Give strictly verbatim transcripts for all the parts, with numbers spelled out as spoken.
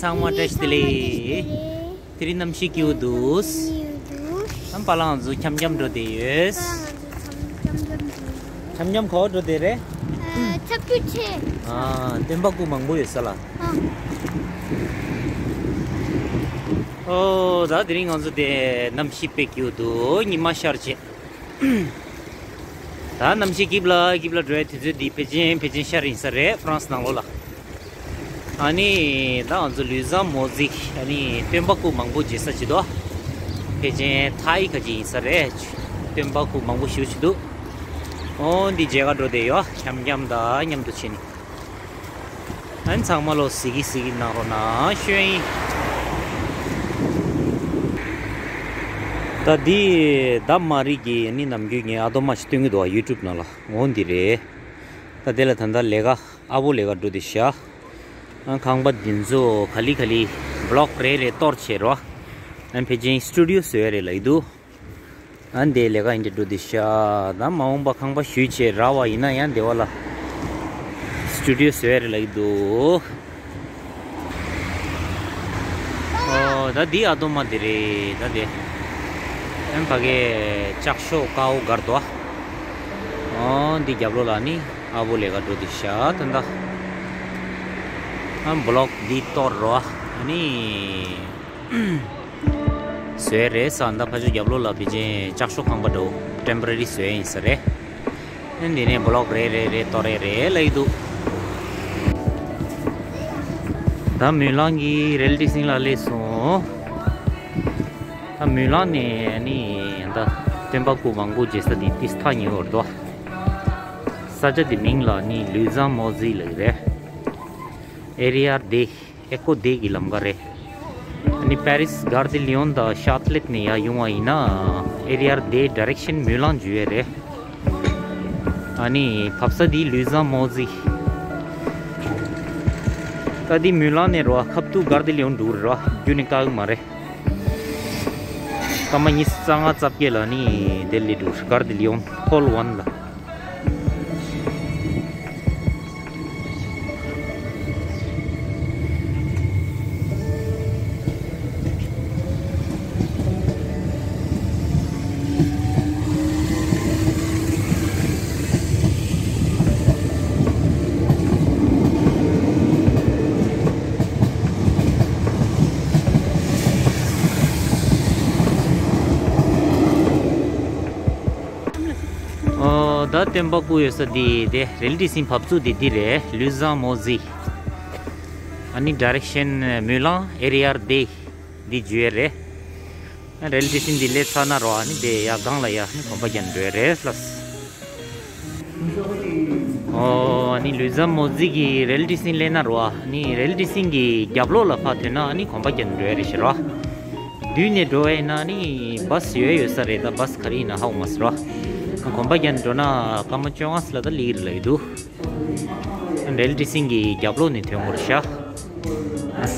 ཚང་མ་བཀྲ་ཤིས་བདེ་ལེགས། དེ་རིང་གནམ་གཤིས་སྐྱིད་པོ་འདུག་ཨམ་པ་ལགས་ང་ཚོ་འཆམ་འཆམ་འགྲོ་བསྡད་ཡོད། འཆམ་འཆམ་ག་པར་འགྲོ་བསྡད་རེད། ཨ། ཆབ་ཆུ་ཆེ། ཨ། སྟོན་པ་སྐུ་མང་པོ་ཡོད་ས་ལ། ཨ། ཨོ། ད་དེ་རིང་ང་ཚོ་དེ་གནམ་གཤིས་དཔེ་སྐྱིད་པོ་འདུག་ཉི་མ་ཤར་བྱས། ད་གནམ་གཤིས་སྐྱིད་ལ་སྐྱིད་ལ་འགྲོ་བའི་དུས་ཚོད་འདི་ཕལ་ཆེར་ཕལ་ཆེར་ཤར་ཡིན་ས་རེད། ཧྥ་རན་སི་ནང་ལོགས་ལ། ཨ་ནི་ད་ང་ཚོ་ལུས་ཟམ་མོ་ཟིག་ཨ་ནི་སྟོན་པ་སྐུ་མང་པོ་མཇལ་ས་ཅིག་འདུག་ཕལ་ཆེར་ཐའི་ཁ་ཅིག་ཡིན་ས་རེད། སྟོན་པ་སྐུ་མང་པོ་ཞེ་པོ་ཅིག་འདུག་ཨོ་འདི་མཇལ་ག་འགྲོ་བསྡད་ཡོད། འཆམ་འཆམ་དང་མཉམ་དུ་བྱས་ནས། ཨན་ཚང་མ་ལོ་གཟིགས་གཟིགས་གནང་རོགས་གནང་ཞུ་ཡིན། ད་འདི་ཟླ་མ་རིག་གི་ནི་ནམ་རྒྱུན་ངས་ཨ་དོ་མ་ཞིག་སྟོན་གི་འདུག་ཡུ་ཊུབ་ནང་ལ། འོ་འདི་རེད། ད་དེ་ལ་ད་ལྟ་ལས་ཀ་ཨ་བོ་ལས་ཀ་འགྲོ་དེ་ཤ། ཨ་ཁང་པ་འདི་ཚོ་ག་ལི་ག་ལི་བྷ་ལོག་རེ་རེ་གཏོར་བྱས་རོ། ཨན་ཕལ་ཆེར་སི་ཊུ་ཌི་ཡོ་བཟོས་རེད་ལབ་ཀྱི་འདུག་ཨ་འདི་ལས་ཀ་ཡིན་འདྲ་འགྲོ་འདི་ཤ། ད་མ་འོངས་པ་ཁང་པ་ཞུས་བྱས་རག་པ་ཡིན་ན་ཡང་འདི་བ་ལ་སི་ཊུ་ཌི་ཡོ་བཟོས་རེད་ལབ་ཀྱི་འདུག་ཨོ་ད་འདི་ཨ་དོ་མ་འདི་རེད། ད་འདི་ཨན་ཕ་གའི་ལྕགས་ཤོག་དཀར་པོ་སྒར་དོ། ཨོ་འདི་རྒྱབ་ལོགས་ལ་ནི་ཨ་བོ་ལས་ཀ་འགྲོ་འདི་ཤ། ད་ད་ཨན་བྷ་ལོག་འདི་གཏོར་རོ། ཨ་ནི་བཟོས་རེད་ས། ད་ཕ་ཆུ་རྒྱབ་ལོགས་ལ་བི་ཅན་ལྕགས་ཤོག་ཁང་པ་འགྲོ་ཊེམ་པོ་ར་རི་བཟོས་ཡིན་ས་རེད། ཨ་འདི་ནས་བྷ་ལོག་རེ་རེ་རེ་གཏོར་རེ་རེ་ལབ་ཀྱི་འདུག་ད་མུན་ལང་གི་རེལ་ཊི་སིང་ལ་སླེབས་སོང་། ད་མུན་ལང་ནས་ནི་ད་སྟོན་པ་སྐུ་མང་པོ་མཇལ་ས་དེ་ཏིས་ཐ་ཉེ་བར་དོ། ས་ཆ་དེ་མིང་ལ་ནི་ལུས་ཟམ་མོ་ཟི་ལབ་ཀྱི་རེད། ཨེ་རི་ཡར་དེ། ཨེ་ཀོ་དེ་གི་ལམ་ཁ་རེད། ཨ་ནི་པེ་རིས་གར་དི་ལི་ཡོན་དང་ཤཱ་ཏ་ལེད་ནས་ཡར་ཡོང་བ་ཡིན་ན་ཨེ་རི་ཡར་དེ་ཌི་རེག་ཤན་མུན་ལང་འཇུ་ཡས་རེད། ཨ་ནི་བབས་ས་དེ་ལུས་ཟམ་མོ་ཟི། ད་དེ་མུན་ལང་ནས་རོ་ཁབ་ཏུ་གར་དི་ལི་ཡོན་འགྲོ་རོ་རྒྱུ་ནི་དཀའ་གི་མ་རེད། སྐར་མ་ཉི་ཤུ་རྩ་ལྔ་རྩ་བརྒྱད་ལ་ནི་དེ་ལི་འགྲོ་གར་དི་ལི་ཡོན་ཧོལ་ཝན་ལ། ཨོ་ད་སྟོན་པ་སྐུ་ཡོད་ས་འདི་དེ་རེལ་ཊི་སིང་བབས་ཚུགས་འདི་འདི་རེད། ལུས་ཟམ་མོ་ཟི། ཨ་ནི་ཌི་རེག་ཤན་མུན་ལང་ཨེ་རི་ཡར་དེ་འདི་འཇུ་ཡས་རེད། ཨ་རེལ་ཊི་སིང་འདི་སླེབས་ཚར་ན་རོ་ཨ་ནི་དེ་ཡར་སྒང་ལ་ཡར་ནི་གོམ་པ་རྒྱག་འགྲོ་ཡས་རེད་ལགས། ཨོ་ཨ་ནི་ལུས་ཟམ་མོ་ཟི་གི་རེལ་ཊི་སིང་སླེབས་ན་རོ་ཨ་ནི་རེལ་ཊི་སིང་གི་རྒྱབ་ལོགས་ལ་ཕར་ཐོན་ན་ཨ་ནི་གོམ་པ་རྒྱག་འགྲོ་ཡས་རེད་ཤག་རོ། མདུན་ནས་འགྲོ་བ་ཡིན་ན་ཨ་ནི་བཱས་ཡོད་ཡོད་ས་རེད། ད་བཱས་ག་རེ་ཡིན་ན་ཧ་གོ་མ་སོང་རོ། གོམ་པ་རྒྱག་འགྲོ་ན་སྐར་མ་བཅོ་ལྔ་ཙམ་ལ་ད་སླེབས་ཀྱི་རེད་ལབ་ཀྱི་འདུག་རེལ་ཊི་སིང་གི་རྒྱབ་ལོགས་ནས་ཐོན་དགོས་རེད་ཤག་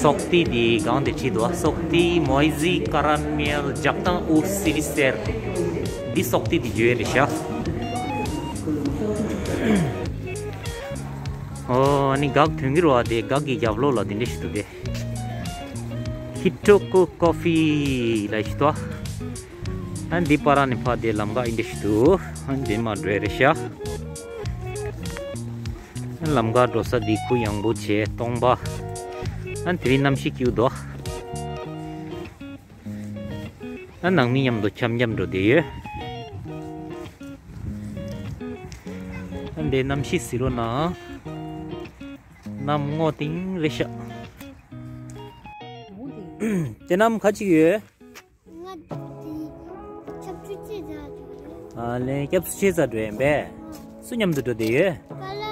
སོག་ཏི་དེ་སྒང་དེ་བྲིས་འདུག་སོག་ཏི་མོའི་ཟི་ཀ་ར་མེལ་ཇག་ཏང་ཨུར་སི་རི་སེར། འདི་སོག་ཏི་དེ་བརྗོད་རེད་ཤག་ཨོ་ཨ་ནི་གག་ཐོན་གྱི་རེད་བ། དེ་གག་གི་རྒྱབ་ལོགས་ལ་དེ་འདྲ་ཞིག་འདུག་སྟེ། ཧི་ཊོ་ཀོ་ཀོ་ཕི་ལ་ཞིག་འདུག་ཨ་འདི་པར་ནས་ཕར་དེ་ལམ་ཁ་འདི་འདྲ་ཞིག་འདུག་ཨ་འདི་མར་འགྲོ་ཡས་རེད་ཤག་ལམ་ཁ་འགྲོ་ས་འདི་ཁུ་ཡངས་པོ་བྱས་སྟོང་པ། ཨ་དེ་རིང་གནམ་གཤིས་སྐྱིད་འདུག་ཨ་ནང་མི་མཉམ་དུ་འཆམ་འཆམ་འགྲོ་བསྡད་ཡོད། ཨ་འདི་གནམ་གཤིས་ཟེར་རོ་ན། གནམ་སྔོ་ཐིང་རེད་ཤག་དེ་གནམ་ག་ཅིག་ཡོད། ང་དེ་ཆབ་ཆུ་ཆེ་ཟ་འགྲོ་ཡོད། ཨ་ལེ་སྐྱབས་སུ་ཆེ་ཟ་འགྲོ་ཡིན་པས། སུ་མཉམ་དུ་འགྲོ་བསྡད་ཡོད། པ་ལ་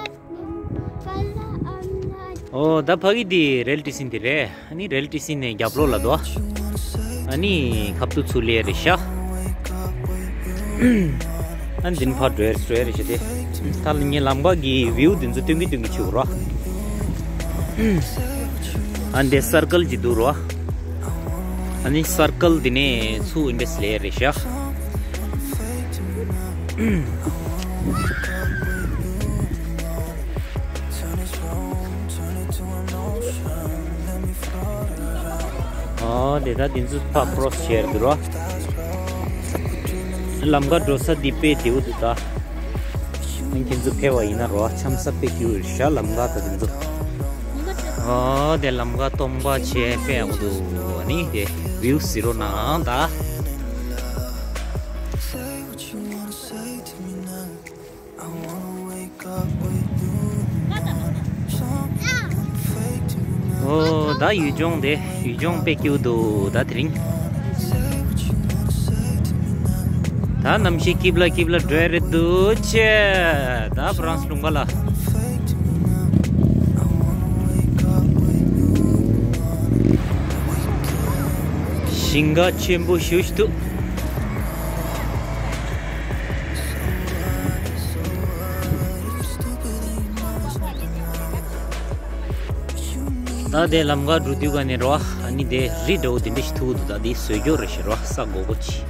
པ་ལ་ཨ་ང་། ཨོ་ད་ཕ་གི་དེ་རེལ་ཊི་སིང་དེ་རེད། ཨ་ནི་རེལ་ཊི་སིང་ནས་རྒྱབ་ལོགས་ལ་འདུག་ཨ་ནི་ཁབ་ཏུ་ཚུར་སླེབས་རེད་ཤག་ཨ་ནི་འདི་ནས་ཕར་འགྲོ་ཡས་འགྲོ་ཡས་རེད་ཤག་དེ་ད་ལ་ངའི་ལམ་ཁ་གི་བིའུ་འདི་ཚོ་སྟོན་གི་སྟོན་གི་བྱེད་དགོས་ར། ཨ་འདི་སར་ཀལ་གྱི་འདུག་ར། ཨ་ནི་སར་ཀལ་འདི་ནས་ཚུར་ཨིན་ཌས་ལེ་རེད་ཤག་ཨོ་དེ་ད་དེ་ཚོ་ཕར་ཀྲོ་སི་བྱས་འདུག་རོ། ལམ་ཁ་འགྲོ་ས་འདི་དཔེ་བདེ་པོ་འདུག་ད། ཨ་ནི་ཁྱེད་ཚོ་ཕེབས་པ་ཡིན་ན་རོ་འཆམ་ས་དཔེ་སྐྱིད་པོ་རེད་ཤག་ལམ་ཁ་ད་དེ་ཚོ། ཨོ་དེ་ལམ་ཁ་སྟོང་པ་བྱས་དཔེ་ཡག་པོ་འདུག་ཨ་ནི་དེ་བིའུ་གཟིགས་རོགས་གནང་ད། ཨོ་ད་ཡུལ་ལྗོངས་དེ་ཡུལ་ལྗོངས་དཔེ་སྐྱིད་པོ་འདུག་ད་དེ་རིང་། ད་གནམ་གཤིས་སྐྱིད་པོ་ལ་སྐྱིད་པོ་ལ་འགྲོ་ཡ་རེད་འདུག་ཆེ། ད་ཧྥ་རན་སི་ལུང་པ་ལ། ཞིང་ཁ་ཆེན་པོ་ཞེ་པོ་ཅིག་འདུག་ད་དེ་ལམ་ཁ་འགྲོ་དུས་ག་ནས་རོ། ཨ་ནི་དེ་རི་འདྲ་བོ་དེ་འདྲ་ཞིག་ཐུག་འདུག་ད་དེ་བཟོས་རྒྱུ་རེད་ཤག་རོ། ས་སྒོར་སྒོར་ཅིག་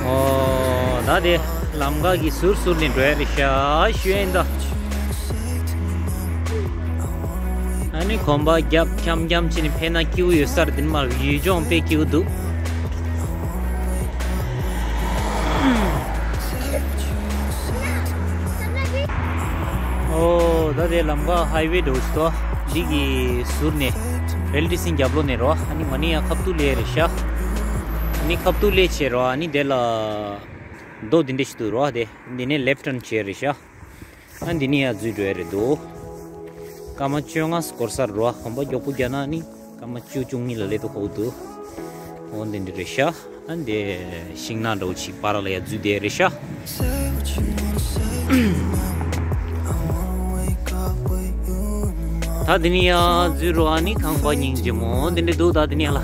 ཨོ་ད་དེ་ལམ་ཁ་གི་ཟུར་ཟུར་ནས་འགྲོ་ཡ་རེད་ཤག་ཞུ་ཡིན་ད། ཨ་ནི་གོམ་པ་རྒྱབ་འཁྱམ་འཁྱམ་བྱས་ནས་ཕེབས་ན་སྐྱིད་པོ་ཡོད་ས་རེད། དེ་ནས་མར་ཡུལ་ལྗོངས་དཔེ་སྐྱིད་པོ་འདུག་ཨོ་ད་དེ་ལམ་ཁ་ཧའི་ཝེ་འདྲ་བོ་ཞིག་འདུག་འདི་གི་ཟུར་ནས་ཨེལ་ཊི་སི་རྒྱབ་ལོགས་ནས་རོ། ཨ་ནི་མ་ནི་ཡང་ཁ་ཐུག་སླེབས་རེད་ཤག་ཨ་ནི་ཁ་ཐུག་སླེབས་བྱས་རོ། ཨ་ནི་དེ་ལ་རྡོ་འདི་འདྲ་ཞིག་འདུག་རོ། དེ་འདི་ནས་ལེབ་ཊརན་བྱས་རེད་ཤག་ཨ་འདི་ནས་ཡར་འཛུལ་འགྲོ་ཡ་རེད་འདུག་སྐར་མ་བཅོ་ལྔ་འགོར་ས་རེད་རོ། གོམ་པ་མགྱོགས་པོ་རྒྱག་ན་ནི་སྐར་མ་བཅུ་བཅུ་གཉིས་ལ་སླེབས་འགྲོ་གི་འདུག་འོ་འདི་འདྲ་རེད་ཤག་ཨ་འདི་ཤིང་ནགས་འདྲ་བོ་ཅིག་བར་ལ་ཡར་འཛུལ་བསྡད་རེད་ཤག་ད་འདི་ནས་ཡར་འཛུལ་རོ། ཨ་ནི་ཁང་པ་སྙིང་རྗེ་མོ་འདི་འདྲ་འདུག་ད་འདི་ནས་ཡར་ལ།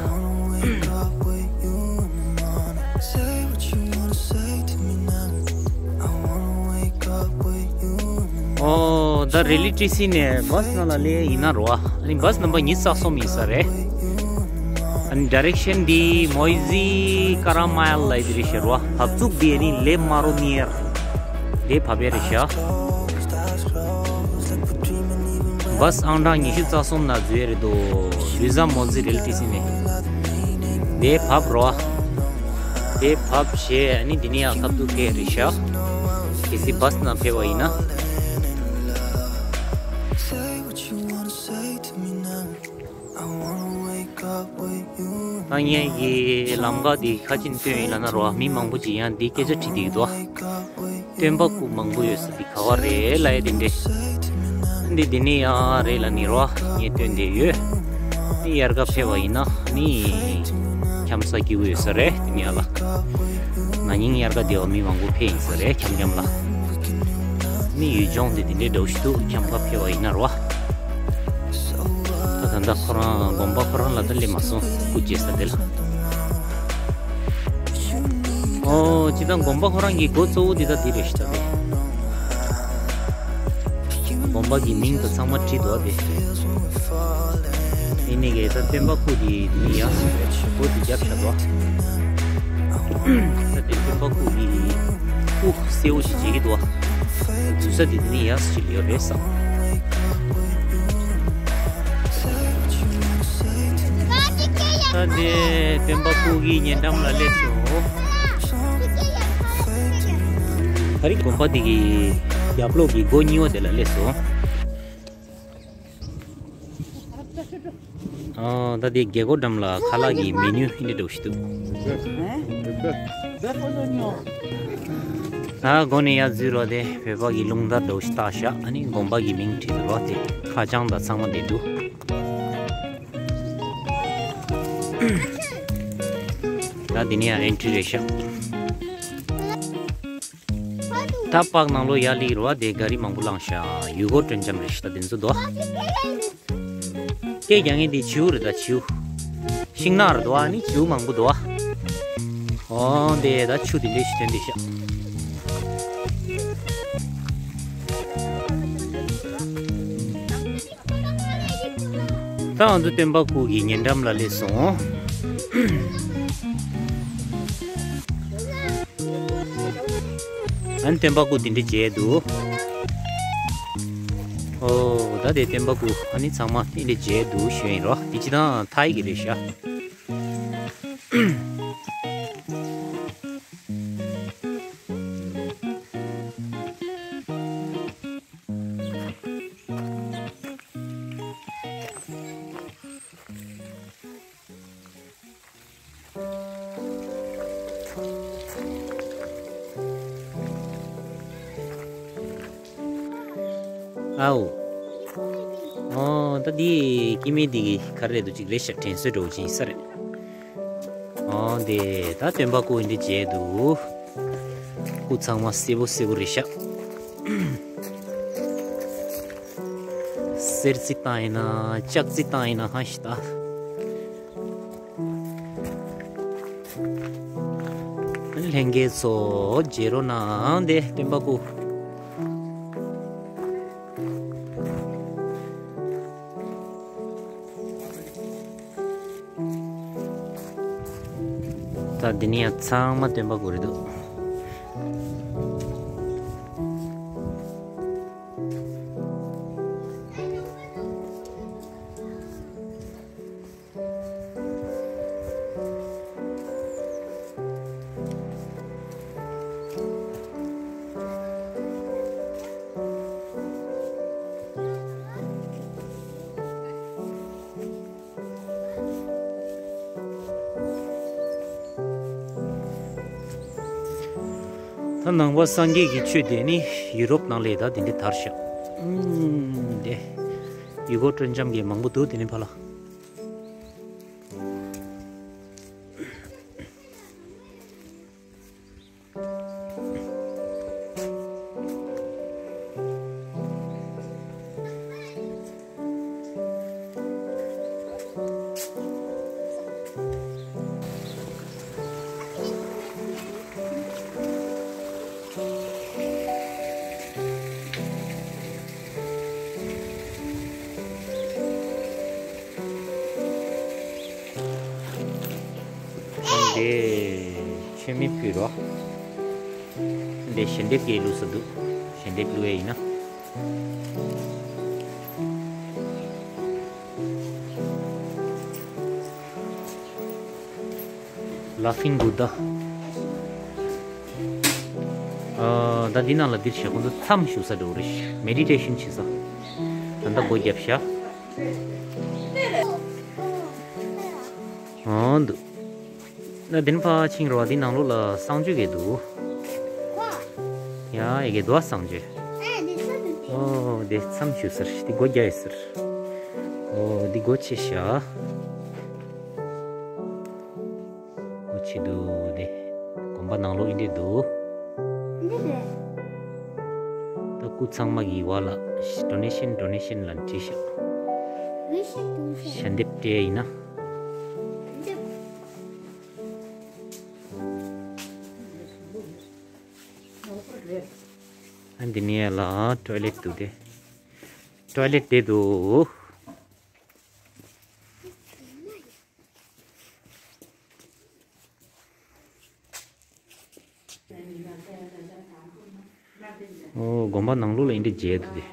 ཨོ་ད་རེ་ལི་ཊི་སི་ནས་བྷ་སི་ནང་ལ་སླེབས་ཡིན་ན་རོ། ཨ་ནི་བྷ་སི་ནམ་བར་ཉི་ཤུ་རྩ་གསུམ་ཡིན་ས་རེད། ཨ་ནི་ཌའི་རེག་ཤན་འདི་མོའི་ཟི་ཀ་ར་མལ་ལ་ཡི་དེ་རེད་ཤག་རོ། བབས་ཚུགས་འདི་ཨ་ནི་ལེབ་མ་རོ་ནི་ཡར་དེ་བབས་ཡ་རེད་ཤག་བྷ་སི་ཨང་གྲངས་ཉི་ཤུ་རྩ་གསུམ་ནང་འཛུལ་ཡ་རེད་འདུག་ལུས་བཟང་མོ་ཟི་རེ་ལི་ཊི་སི་ནས་དེ་བབས་རོ། དེ་བབས་བྱས་ཨ་ནི་འདི་ནས་ཡར་ཁ་ཐུག་ཕེབས་རེད་ཤག་གལ་སྲིད་བྷ་སི་ནང་ཕེབས་པ་ཡིན་ན། ད་ངས་ཀྱི་ལམ་ཁ་འདི་ཁ་ཅིག་སྟོན་ཡིན་ལབ་ན་རོ། མི་མང་པོ་ཅིག་ཡང་འདི་སྐད་ཆ་དྲིས་བསྡད་ཀྱི་འདུག་སྟོན་པ་སྐུ་མང་པོ་ཡོད་ས་འདི་ག་བ་རེད་ལབ་ཡ་དེ་འདྲས། འདི་འདི་ནས་ཡར་རེད་ལབ་ནི་རོ། ངས་སྟོན་བསྡད་ཡོད། འདི་དབྱར་ཁ་ཕེབས་པ་ཡིན་ན་ནི་འཁྱམ་ས་སྐྱིད་པོ་ཡོད་ས་རེད། དེ་ནས་ཡར་ལ་ན་ནིང་དབྱར་ཁ་དེ་བ་མི་མང་པོ་ཕེབས་ཡིན་ས་རེད། འཁྱམ་འཁྱམ་ལ། ནི་ཡུལ་ལྗོངས་འདི་འདི་འདྲའི་འདྲ་བོ་ཞིག་འདུག་འཁྱམ་ཁ་ཕེབས་པ་ཡིན་ན་རོ། ད་ད་ལྟ་ཁོ་རང་དགོན་པ་ཁོ་རང་ལ་ད་སླེབས་མ་སོང་། སྐུ་མཇལ་ས་དེ་ལ། ཨོ་སྤྱིར་བཏང་དགོན་པ་ཁོ་རང་གི་སྒོ་གཙོ་བོ་འདི་ད་འདི་རེད་ཤག་ད་དེ། དགོན་པ་གི་མིང་དང་ཚང་མ་བྲིས་འདུག་ཨ་དེ། ཡིན་ནའི་གི་ད་སྟོན་པ་སྐུ་དེ་ནི་ཡང་སྒོ་དེ་རྒྱབ་བཞག་འདུག་ཨ། ད་དེ་སྟོན་པ་སྐུ་གི་སྐུ་གསལ་པོ་ཞིག་མཇལ་གྱི་འདུག་ཨ། འཛུལ་ས་དེ་ནི་ཡང་ཞིག་ཡོད་རེད་ས། ད་དེ་སྟོན་པ་སྐུ་གི་ཉེ་འགྲམ་ལ་སླེབས་སོང་། ད་རེས་དགོན་པ་དེ་གི་རྒྱབ་ལོགས་ཀྱི་སྒོ་གཉིས་པ་དེ་ལ་སླེབས་སོང་། ཨོ་ད་དེ་རྒྱལ་སྒོ་འགྲམ་ལ་ཁ་ལག་གི་མེ་ནུ་ཨིན་དེ་འདྲ་བོ་ཞིག་འདུག་ཨ་སྒོ་ནས་ཡར་འཛུལ་རོགས་དེ་བོད་པ་གི་རླུང་དར་འདྲ་བོ་ཞིག་བཏགས་ཤག་ཨ་ནི་དགོན་པ་གི་མིང་བྲིས་འདུག་རོགས་དེ་ཁ་བྱང་དང་ཚང་མ་བསྡད་འདུག་ད་འདི་ནས་ཡང་ཨེན་ཊི་རི་རེད་ཤག་ད་པཱརྐ་ནང་ལོགས་ཡར་སླེབས་རོགས་དེ་ག་རི་མང་པོ་བླངས་ཤག་ཡུལ་སྐོར་སྤྲོ་འཆམ་རེད་ཤག་ད་དེ་ཚོ་དོ། སྐད་རྒྱག་མཁན་དེ་བྱིའུ་རེད་ད་བྱིའུ། ཤིང་ནགས་རེད་དོ། ཨ་ནི་བྱིའུ་མང་པོ་འདུག་ཨ། ཨོ་དེ་ད་ཆུ་དེ་འདྲས་ཞིག་ཐོན་བསྡད་ཤག་ད་ང་ཚོ་སྟོན་པ་སྐུ་གི་ཉེ་འགྲམ་ལ་སླེབས་སོང་། ཨ་ནི་སྟོན་པ་སྐུ་དེ་འདྲ་མཇལ་འདུག་ཨོ་ ད་དེ་སྟོན་པ་སྐུ་ཨ་ནི་ཚང་མ་དེ་ལས་མཇལ་འདུག་ཞུ་ཡིན་རོ། དེ་ཅི་དང་ཐའི་གི་རེད་ཤག་ཨའོ། ཨོ་ད་འདི་སྐྱེ་དམན་འདི་གི་ག་རེ་རེད་འདུག་ཅིག་རེད་ཤག་དྲན་གསོའི་འདྲ་བོ་ཅིག་ཡིན་ས་རེད། ཨོ་འདི་ད་སྟོན་པ་སྐུ་འདི་མཇལ་འདུག་སྐུ་ཚང་མ་སེར་པོ་སེར་པོ་རེད་ཤག་གསེར་རྩི་བཏང་ཡིན་ན་ལྕགས་རྩི་བཏང་ཡིན་ན་ཧ་ཤི་ད། ལྷན་རྒྱས་ཚོ་མཇལ་རོགས་གནང་། དེ་སྟོན་པ་སྐུ། ད་འདི་ནི་ཡང་ཚང་མ་སྟོན་པ་སྐུ་རེད་འདུག་ད་ནང་པ་སངས་རྒྱས་ཀྱི་ཆོས་དེ་ནི་ཡུ་རོབ་ནང་ལས་ད་དེ་འདྲ་དར་ཤག་ཨུམ་དེ་ཡུལ་སྐོར་སྤྲོ་འཆམ་གྱི་མང་པོ་འདུག་དེ་ནི་ཕ་ལ། འདི་མཆོད་མེ་ཕུལ་རོགས། འདི་ཞལ་འདེབས་ཀྱི་བླུགས་ས་འདུག་ཞལ་འདེབས་བླུགས་ཡས་ཡིན་ན། Laughing Buddha། ཨ། ད་འདི་ནང་ལ་འདིར་བྱས་ཁོང་ཚོ་མཚམས་བཞུགས་ས་འགྲོ་རེད། མེ་ཌི་ཊེ་ཤན་བྱེད་ས། ད་ལྟ་སྒོ་བརྒྱབ་ཤག་འོ་འདུག་ད་འདི་ནས་ཕར་ཕྱིན་རོགས། འདི་ནང་ལོགས་ལ་གསང་སྤྱོད་གས་འདུག་ཡ་ཨེ་གས་འདུག་གསང་སྤྱོད། ཨོ་འདི་མཚམས་བཞུགས་ས་འདི་སྒོ་བརྒྱབ་ཡོད་ས་རེད། ཨོ་འདི་སྒོ་ཕྱེ་ཤག་སྒོ་ཕྱེ་འདུག་དེ་དགོན་པ་ནང་ལོགས་འདི་འདྲས་འདུག་འདི་རེད། ད་སྐུ་ཚང་མ་གི་བར་ལ་ཌོ་ནེ་ཤན་ཌོ་ནེ་ཤན་ལབ་བྲིས་ཤག་ཞལ་འདེབས་སྤྲད་ཡིན་ན། ཨ་འདི་ནས་ལ་ཊོའི་ལེཊ་འདུག་དེ། ཊོའི་ལེཊ་དེ་འདུག་ཨོ། དགོན་པ་ནང་ལོགས་ལ་འདི་འདྲས་མཇལ་འདུག་དེ།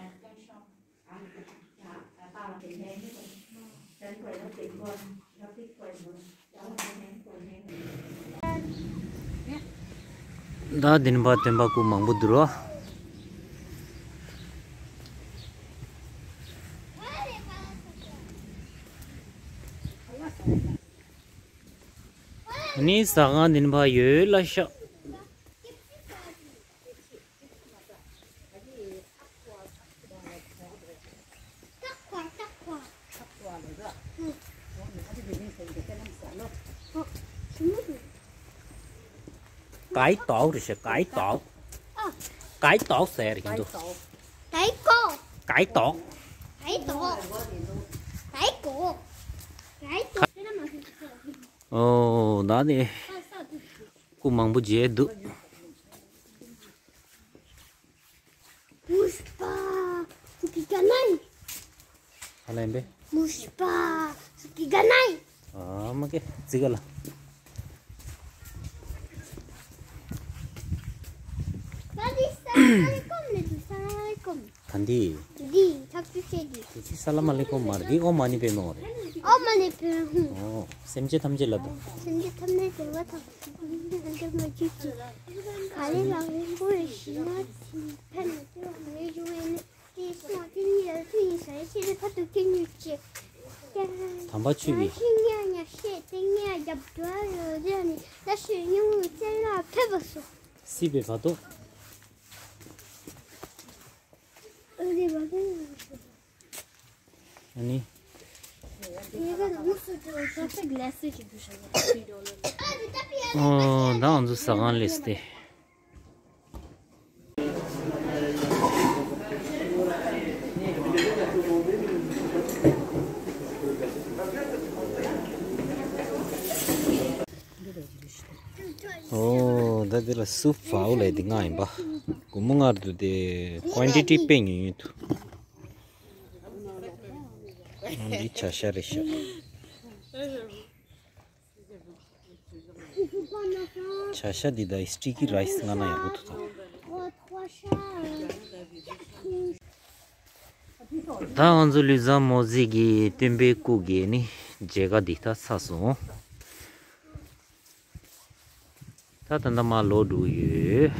ད་འདི་ནས་ཕར་སྟོན་པ་སྐུ་མང་པོ་འདུག་རོ། ཨ་ནི་ཟ་ཁང་འདི་ནས་ཕར་ཡོད་ལ་ཤག་གའི་ཏོག་རེད་ཤག་གའི་ཏོག་གའི་ཏོག་ཟེར་ཡ་རེད་འདུག་གའི་ཀོ་གའི་ཏོག་གའི་ཏོག་གའི་ཀོ་གའི་ཏོག་ཨོ་ད་ནི་སྐུ་མང་པོ་མཇལ་འདུག पुष्पा सुखी गनाई। ཨ་ལེན་པས། पुष्पा सुखी गनाई। ཨ་མ་ཀེ་ཙི་ག་ལ། दादी सलाम अलैकुम ने तू सलाम अलैकुम। दादी। दादी थक चुकी। ཅེས་ཀྱིས། དེ་ཚེ་ས་ལ་མ་ལེ་ཀོ་མ་རེད། འོ་མ་ནི་པའི་མོ་རེད། ཨོཾ་མ་ཎི་པདྨེ་ཧཱུྃ། ཨོ། སེམས་ཅན་ཐམས་ཅད་ལ་དང་། སེམས་ཅན་ཐམས་ཅད་བདེ་བ་དང་། སེམས་ཅན་མ་བཅོས་ཀྱི། ག་ལེ་ལ་རིང་པོ་རེ་ཞིག་ན་ཕན་མི་ཐོགས་མེད་བྱུང་བས་ནི། དེ་སོང་དེ་ཉིད་ལ་ཐུགས་ཉིད་ཟ་ཤེས་ལས་ཕ་ཐུག་ཁྱེད་ཉིད་ཀྱི། དམ་པ་ཆོས་ཀྱི། ཤིང་ཉག་ཉག་ཤེས་དེ་ཉག་རྒྱབ་འགྲོ་རོ་རེ་ནི་ད་ཤེས་ཉུང་ངུ་བཙན་ལ་ཕེབས་པ་སོ། སྲིད་པའི་བར་དུ། ཨ་རེ་བ་གན་ཨ་ནི། ཨོ་ད་ང་ཚོ་ཟ་ཁང་སླེབས་ཏེ། ཨོ་ད་འདི་ལ་སུབ་ཕའོ་ལབ་དེ་ང་ཡིན་པ། སྒོར་མོ་ལྔ་འདུག་དེ་ཀོན་ཊི་ཊི་དཔེ་ཉུང་ཉུང་འདུག་འདི་བྱ་ཤ་རེད་ཤག་བྱ་ཤ་འདི་དང་སི་ཊི་ཀི་རའི་སི་ང་ན་ཡག་པོ་འདུག་ད། ད་ང་ཚོ་ལུས་བཟང་མོ་གཟིག་གི་སྟོན་པའི་སྐུ་གི་ནི་མཇལ་ཁ་འདི་ད་ཚར་སོང་། ད་ད་ལྟ་མར་ལོག་འགྲོ་གི་ཡོད།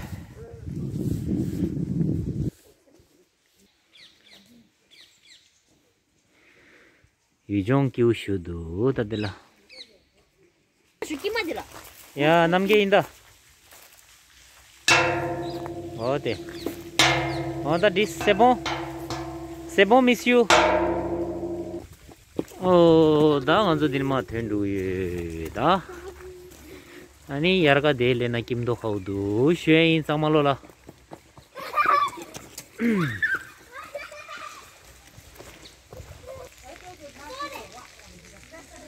ཡུལ་ལྗོངས་སྐྱིད་པོ་ཞིག་འདུག་ད་འདི་ལ། ཞུ་ཀི་མ་འདི་ལ། ཡ་རྣམ་རྒྱལ་ཡིན་ད། འོ་དེ། འོ་ད་འདི་c'est bon. C'est bon monsieur. ཨོ་ད་ང་ཚོ་འདི་ནས་མར་ཐོན་འགྲོ་གི་ཡོད་ད། ཨ་ནི་དབྱར་ཁ་དེ་ལས་ན་སྐྱིད་མདོག་ཁ་པོ་འདུག་ཞུ་ཡ་ཡིན་ཚང་མ་ལོ་ལ།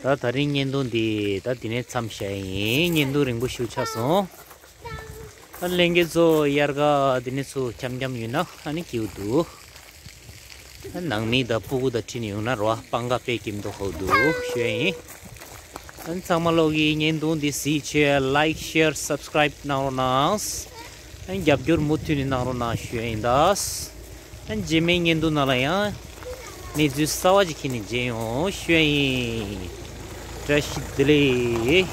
ད་ད་རིང་བརྙན་ཐུང་འདི་ད་འདི་ནས་མཚམས་བཞག་ཡིན། བརྙན་ཐུང་རིང་པོ་ཞིག་ཆགས་སོང་། ད་ལྷན་རྒྱས་ཚོ་དབྱར་ཁ་འདི་ནས་ཚུར་འཁྱམ་འཁྱམ་ཡོད་ན་ཨ་ནི་སྐྱིད་པོ་འདུག་ད་ནང་མི་དང་སྤུ་གུ་དང་ཁྲིད་ནས་ཡོང་ན་རོ་སྤང་ཁ་དཔེ་སྐྱིད་མདོག་ཁ་པོ་འདུག་ཞུ་ཡ་ཡིན། ཨ་ནི་ཚང་མ་ལོག་གི་བརྙན་ཐུང་འདི་གཟིགས་བྱས་ལའིཀ་ཤེར་སབ་སི་ཀ་རའིབ་གནང་རོགས་གནང་། ཨ་ནི་རྒྱབ་སྐྱོར་མུ་མཐུད་ནས་གནང་རོགས་གནང་ཞུ་ཡ་ཡིན་ད། ཨ་ནི་རྗེས་མའི་བརྙན་ཐུང་ནང་ལ་ཡང་གནས་ཚུལ་གསར་བ་ཅིག་ཁྱེར་ནས་མཇལ་ཡོང་ཞུ་ཡ་ཡིན། བཀྲ་ཤིས་བདེ་ལེགས།